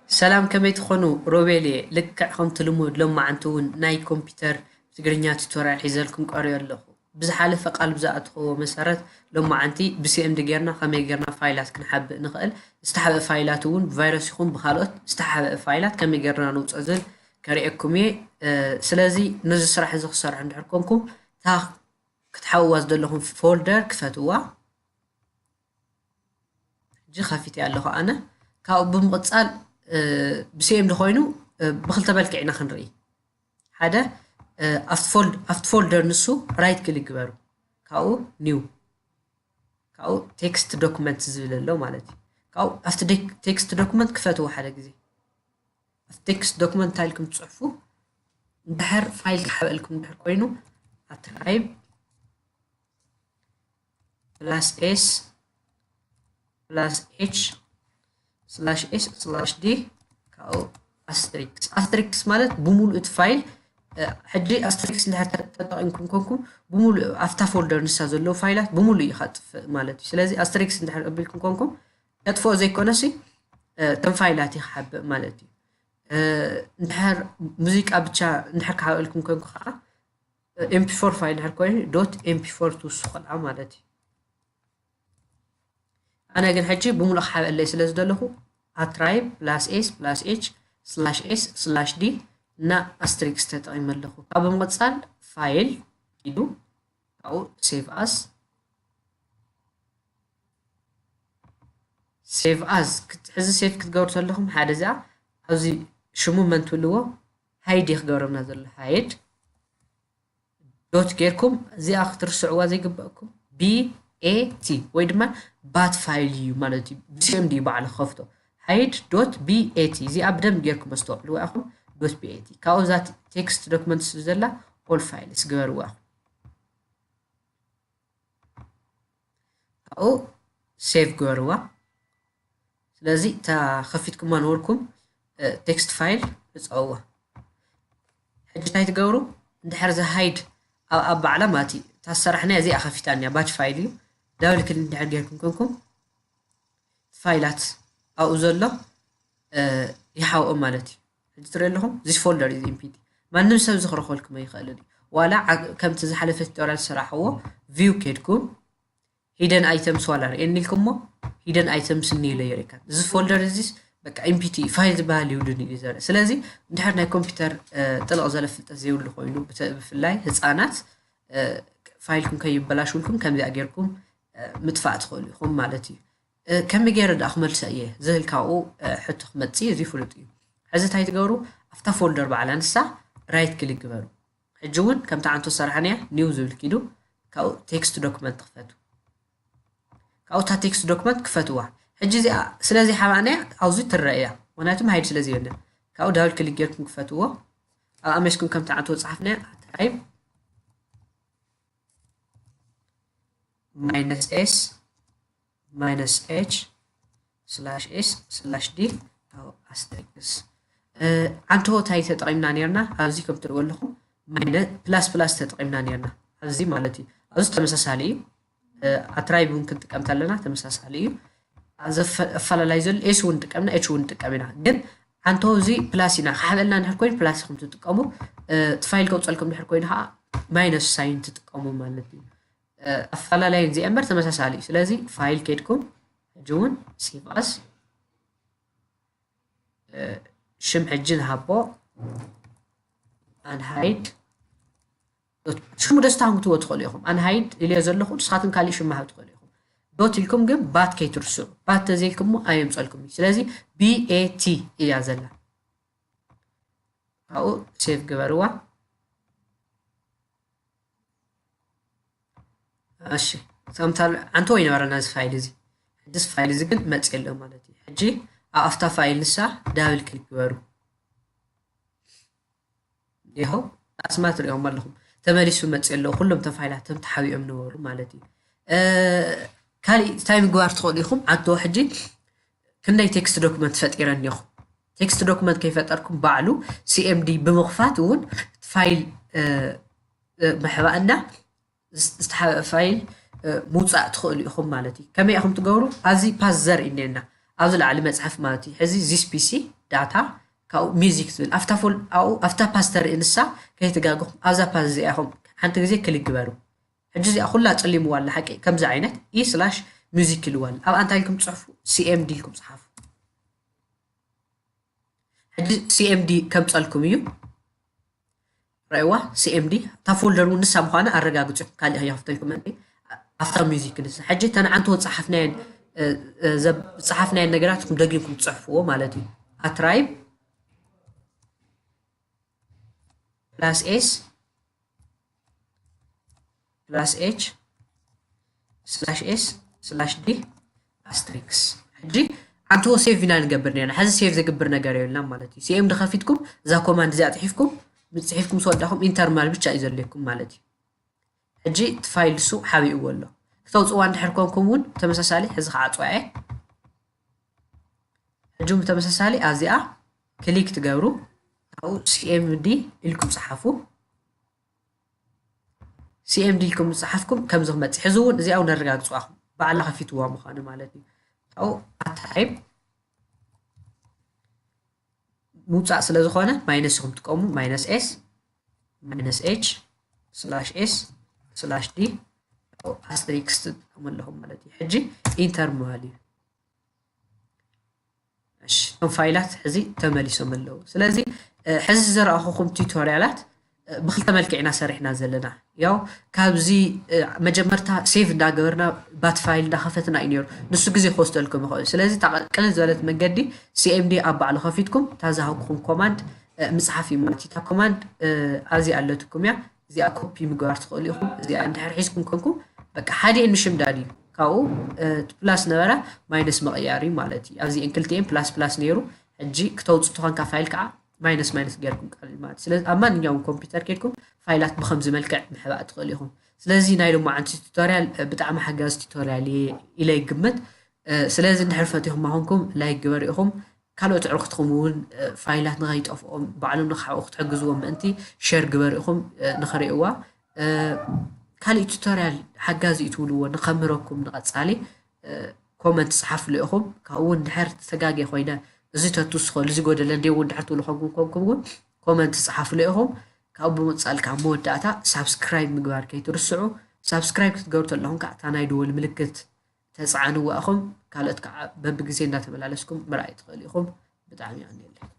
ሰላም፣ ከመይ ትኾኑ? ሮቤል እየ። ልክዕ ከምቲ ልሙድ ሎማዓንቲ እውን ናይ ኮምፒውተር ትግርኛ ቱቶርያል ሒዘልኩም ቀሪበ ኣለኹ። ብዝሓለፈ ቃል ብዝኣተኽዎ መሰረት ሎማዓንቲ ብሲኤምዲ ጌርና ከመይ ጌርና ፋይላት ክንሓብእ ንኽእል፣ ዝተሓብአ ፋይላት እውን ብቫይረስ ይኹን ብኻልኦት ዝተሓብአ ፋይላት ከመይ ጌርና ነውፅኦ ዝብል ከርእየኩም እየ። ስለዚ ነዚ ስራሕ እዚ ክሰርሑ እንድሕር ኮንኩም እታ ክትሓብእዋ ዝደለኹም ፎልደር ክፈትዋ። ሕጂ ከፊተ ኣለኹ ኣነ። ካብኡ ብምቕፃል ብሲኤምዲ ኮይኑ ብክልተ መልክዕ ኢና ክንርኢ። ሓደ ኣብቲ ፎልደር ንሱ ራይት ክሊክ ግበሩ። ካብኡ ኒው፣ ካብኡ ቴክስት ዶክመንት ዝብል ኣሎ ማለት እዩ። ካብኡ ኣብቲ ቴክስት ዶክመንት ክፈትዎ ሓደ ግዜ። ኣብቲ ቴክስት ዶክመንት እንታይ ኢልኩም ትፅሕፉ? እንድሕር ፋይል ክሓበልኩም እንድሕር ኮይኑ ኣትራይብ ፕላስ ኤስ ፕላስ ኤች ስላሽ ኤስ ስላሽ ዲ ካብኡ ኣስትሪክስ። ኣስትሪክስ ማለት ብምሉእ እቲ ፋይል ሕጂ ኣስትሪክስ እንድሕር ተጠቂምኩም ኮንኩም ብምሉእ ኣብታ ፎልደር ንሳ ዘለዉ ፋይላት ብምሉእ እዩ ከጥፍእ ማለት እዩ። ስለዚ ኣስትሪክስ እንድሕር ኣቢልኩም ኮንኩም ከጥፍኦ ዘይኮነሲ እተን ፋይላት እዩ ክሓብእ ማለት እዩ። እንድሕር ሙዚቃ ብቻ እንድሕር ክሓበልኩም ኮንኩ ከዓ ኤምፒ ፎር ፋይል ድሕር ኮይኑ ዶት ኤምፒ ፎር ትውስኹ ቆልዓ ማለት እዩ። ኣነ ግን ሕጂ ብምሉእ ክሓበለይ ስለ ዝደለኹ ኣትራይብ ፕላስ ኤስ ፕላስ ኤች ስላሽ ኤስ ስላሽ ዲ እና ኣስትሪክስ ተጠቒመ ኣለኹ። ካብ ብምቕፃል ፋይል ኢሉ ካብኡ ሴቭ ኣስ ሴቭ ኣዝ ሕዚ ሴቭ ክትገብሩ ዘለኹም ሓደ እዚኣ ኣብዚ ሽሙ መን ትብልዎ ሃይድ ክገብረና ዘሎ ሃይድ ዶት ጌርኩም እዚኣ ክትርስዕዋ ዘይግበእኩም ቢ ኤ ቲ ወይ ድማ ባት ፋይል እዩ ማለት እዩ። ብሲኤምዲ እዩ ባዕሉ ክኸፍቶ ሃይድ ዶት ቢ ኤ ቲ እዚኣ ብደንብ ጌርኩም ኣስተውዕልዋ ኢኹም። ዶት ቢ ኤ ቲ ካብኡ እዛ ቴክስት ዶክመንት ዘላ ኦል ፋይልስ ግበርዋ ኢኹም። ካብኡ ሴቭ ግበርዋ። ስለዚ እታ ከፊትኩማ ነበርኩም ቴክስት ፋይል ዕፀውዋ። ሕጂ እንታይ ትገብሩ? እንድሕር እዚ ሃይድ ኣብ ባዕላ ማለት እዩ እታ ዝሰራሕናያ እዚኣ ከፊታንያ ባች ፋይል እዩ። ዳብል ክሊክ እንድሕር ጌርኩም ኮንኩም ፋይላት ኣብኡ ዘሎ ይሓውኦ ማለት እዩ። ሕጂ ትሪኦ ኣለኹም ዚስ ፎልደር ኢዝ ኢምፒቲ። ማንም ሰብ እዚ ክረኽበልኩም ኣይኽእልን እዩ። ዋላ ከምቲ ዝሓለፈ ቱቶርያል ዝሰራሕዎ ቪው ኬድኩም ሂደን ኣይተምስ ዋላ ርእየኒ ኢልኩሞ ሂደን ኣይተምስ እኒኢለ የሪካን እዚ ፎልደር እዚስ በቃ ኢምፒቲ ፋይል ዝበሃል ይብሉን እዩ ዘርኢ። ስለዚ እንድሕር ናይ ኮምፒውተር ጥልቕ ዘለ ፍልጠት ዘይብሉ ኮይኑ ብፍላይ ህፃናት ፋይልኩም ከይበላሽውልኩም ከምዚኣ ጌርኩም ምጥፋእ ትኽእሉ ኢኹም ማለት እዩ። ከመይ ገይረ ደኣ ክመልሶ እየ ዝብል ካብኡ ሕቶ ክመፅእ እዚ ፍሉጥ እዩ። ሕዚ እንታይ ትገብሩ? ኣብታ ፎልደር ባዕላ ንሳ ራይት ክሊክ ግበሩ። ሕጂ እውን ከምቲ ዓንቶ ዝሰራሕናያ ኒው ዝብል ኪዱ ካብኡ ቴክስት ዶክመንት ክፈቱ። ካብኡ እታ ቴክስት ዶክመንት ክፈትዋ። ሕጂ እዚኣ ስለዚ ሓባእናያ ኣብዚ ትረአ እያ። ምክንያቱ ሃይድ ስለ ዘይብልና ካብኡ ዳብል ክሊክ ጌርኩም ክፈትዎ። ኣብ ኣሜስኩም ከምቲ ዓንቶ ዝፀሓፍናያ ኣትራይብ ማይነስ ኤስ ማይነስ ኤች ስላሽ ኤስ ስላሽ ዲ ኣስትሪክስ ዓንቶ እንታይ ተጠቒምና ነርና? ኣብዚ ከም ትሪእዎ ኣለኹም ፕላስ ፕላስ ተጠቒምና ነርና። ኣብዚ ማለት እዩ። ኣብዚ ተመሳሳሊ እዩ። ኣትራይብ እውን ክንጥቀም ተለና ተመሳሳሊ እዩ። ኣፈላላይ ዘሎ ኤስ እውን ንጥቀምና ኤች እውን ንጥቀም ኢና። ግን ዓንቶ እዚ ፕላስ ኢና ክሓበልና እንድሕር ኮይኑ ፕላስ ኢኹም ትጥቀሙ። እቲ ፋይል ከውፀልኩም እንድሕር ኮይኑ ከዓ ማይነስ ሳይን ትጥቀሙ ማለት እዩ። ኣፈላላይ እዚ እምበር ተመሳሳሊ እዩ። ስለዚ ፋይል ኬድኩም ሕጂ እውን ሴቭ ኣስ ሽም ሕጂ ንሃቦ ኣንሃይድ ሽሙ ደስታኹም ክትዎ ትኽእሉ ኢኹም። ኣንሃይድ ኢልዮ ዘለኹ ንስኻትኩም ካሊእ ሽም ሃብ ትኽእሉ ኢኹም። ዶት ኢልኩም ግን ባት ከይትርስዑ። ባት ተዘይልኩሞ ኣየምፀልኩም እዩ። ስለዚ ቢ ኤ ቲ እያ ዘላ። ኣብኡ ሴቭ ግበርዋ። እሺ ሰምታል ዓንቶ ይነበረና እዚ ፋይል እዚ። ሕጂ እዚ ፋይል እዚ ግን መፅእ ኣሎ ማለት እዩ። ሕጂ ኣብ ኣፍታ ፋይል ንሳ ዳብል ክሊክ ግበሩ። ይኸው ኣስማት ሪኦም ኣለኹም ተመሊሱ መፅእ ኣለዉ። ኩሎም ተፋይላት ተም ተሓቢኦም ነበሩ ማለት እዩ። ካሊእ እንታይ ምግባር ትኽእሉ ኢኹም? ዓንቶ ሕጂ ክንደይ ቴክስት ዶክመንት ፈጢረ እኒኹም። ቴክስት ዶክመንት ከይፈጠርኩም ባዕሉ ሲኤምዲ ብምኽፋት እውን ፋይል ምሕባእና ዝተሓበአ ፋይል ምውፃእ ትኽእሉ ኢኹም ማለት እዩ። ከመይ ኢኹም ትገብሩ? ኣብዚ ፓስ ዘርኢ እኒአና ኣብዚ ላዕሊ መፅሓፍ ማለት እዩ። ሕዚ this PC data ካብኡ music ዝብል ኣብታ ፎል ኣብኡ ኣብታ ፓስ ተርኢ ንሳ ከይትጋግኹም ኣብዛ ፓስ እዚኣ ኢኹም ሓንቲ ግዜ ክሊክ ግበሩ። ሕጂ እዚኣ ኩላ ፀሊምዋ ኣላ ሓቂ ከምዚ ዓይነት ኢ ስላሽ ሚዚክ ኢልዋ ኣላ። ኣብኣ እንታይ ኢልኩም ትፅሕፉ? CMD ኢልኩም ፅሓፉ። ሕጂ CMD ከምፀልኩም እዩ። ረእዋ CMD እታ ፎልደር እውን ንሳ ምዃና ኣረጋግፁ ኢኹም። ካሊእ ከይኸፍተልኩም እንዲ ኣብታ ሚዚክ ንሳ ሕጂ ተን ዓንቶ ዝፀሓፍናየን ዝፀሓፍናየን ነገራት ኢኹም ደጊምኩም ትፅሕፍዎ ማለት እዩ። ኣትራይብ ፕላስ ኤስ ፕላስ ኤች ስላሽ ኤስ ስላሽ ዲ ኣስትሪክስ። ሕጂ ኣንትዎ ሴቭ ኢና ንገብር ነርና። ሕዚ ሴቭ ዘግብር ነገር የብልና ማለት እዩ። CMD ከፊትኩም እዛ ኮማንድ እዚኣ ፅሒፍኩም ምፅሒፍኩም ዝወዳኹም ኢንተርማል ብቻ እዩ ዘድልየኩም ማለት እዩ። ሕጂ እቲ ፋይል ንሱ ሓቢእዎ ኣሎ። ክተውፅዋ እንድሕር ኮንኩም እውን ተመሳሳሊ ሕዚ ክዓፅዋ እየ። ሕጂ ብተመሳሳሊ ኣብዚኣ ክሊክ ትገብሩ ካብኡ CMD ኢልኩም ፀሓፉ። CMD ኢልኩም ዝፀሓፍኩም ከምዚ ክመፅእ ሕዚ እውን እዚኣ እውን ነረጋግፅዋ ባዕላ ከፊትዋ ምዃኑ ማለት እዩ። ካብኡ ኣትራይብ ምውፃእ ስለ ዝኾነ ማይነስ ኢኹም ትጥቀሙ። ማይነስ ኤስ ማይነስ ኤች ስላሽ ኤስ ስላሽ ዲ ኣስትሪክስ ትጥቀሙ ኣለኹም ማለት እዩ። ሕጂ ኢንተር ምባል እዩ። እሺ እቶም ፋይላት ሕዚ ተመሊሶም ኣለዉ። ስለዚ ሕዚ ዘረኣኹኹም ቱቶርያላት ብክልተ መልክዕ ኢና ሰሪሕና ዘለና። ያው ካብዚ መጀመርታ ሴቭ እንዳገበርና ባት ፋይል እንዳኸፈትና እዩ ነይሩ። ንሱ ግዜ ክወስደልኩም ይኽእል። ስለዚ እታ ቅልል ዝበለት መንገዲ CMD ኣብ ባዕሉ ከፊትኩም እታ ዝሃብኩኹም ኮማንድ ምፅሓፍ እዩ ማለት እዩ። እታ ኮማንድ ኣብዚ ኣለትኩም እያ። እዚኣ ኮፒ ምግባር ትኽእሉ ኢኹም። እዚኣ እንድሕር ሒዝኩም ኮንኩም በቃ ሓደ ንምሽምዳድ እዩ። ካብኡ እቲ ፕላስ ነበረ ማይነስ ምቕያር እዩ ማለት እዩ። ኣብዚኤን ክልቲኤን ፕላስ ፕላስ ነይሩ። ሕጂ ክተውፅእ ተኾንካ ፋይል ከዓ ማይነስ ማይነስ ገይርኩም ቀልል ማለት እዩ። ስለዚ ኣብ ማንኛውም ኮምፒውተር ከይድኩም ፋይላት ብኸምዚ መልክዕ ምሕባእ ትኽእሉ ኢኹም። ስለዚ ናይ ሎማዓንቲ ቱቶርያል ብጣዕሚ ሓጋዚ ቱቶርያል እየ ኢለ ይግምት። ስለዚ እንድሕር ፈቲኹማ ኮንኩም ላይክ ግበሩ ኢኹም። ካልኦት ኣዕሩኽትኹም እውን ፋይላት ንኸይጠፍኦም ባዕሎም ንክሓብኡ ክትሕግዝዎም ምእንቲ ሸር ግበሩ ኢኹም ንኽርእይዋ። ካልእ ቱቶርያል ሓጋዚ እዩ ትብልዎ ንኸምህረኩም ንቐፃሊ ኮመንት ፀሓፍሉ ኢኹም። ካብኡ እውን ድሕር ተጋጌ ኮይነ እዚ ተትውስኸሉ እዚ ጎደለ እንደ እውን ድሕር ትብሉ ኮንኩም ኮንኩም እውን ኮመንት ፀሓፍሉ ኢኹም። ካብኡ ብምቕፃል ካብ መወዳእታ ሳብስክራይብ ምግባር ከይትርስዑ። ሳብስክራይብ ክትገብሩ ተለኹም ከዓ እታ ናይ ደወል ምልክት ተፅዓንዋ ኢኹም። ካልኦት ከዓ በብግዜ እንዳተመላለስኩም ምርኣይ ትኽእሉ ኢኹም። ብጣዕሚ የቐንየለይ።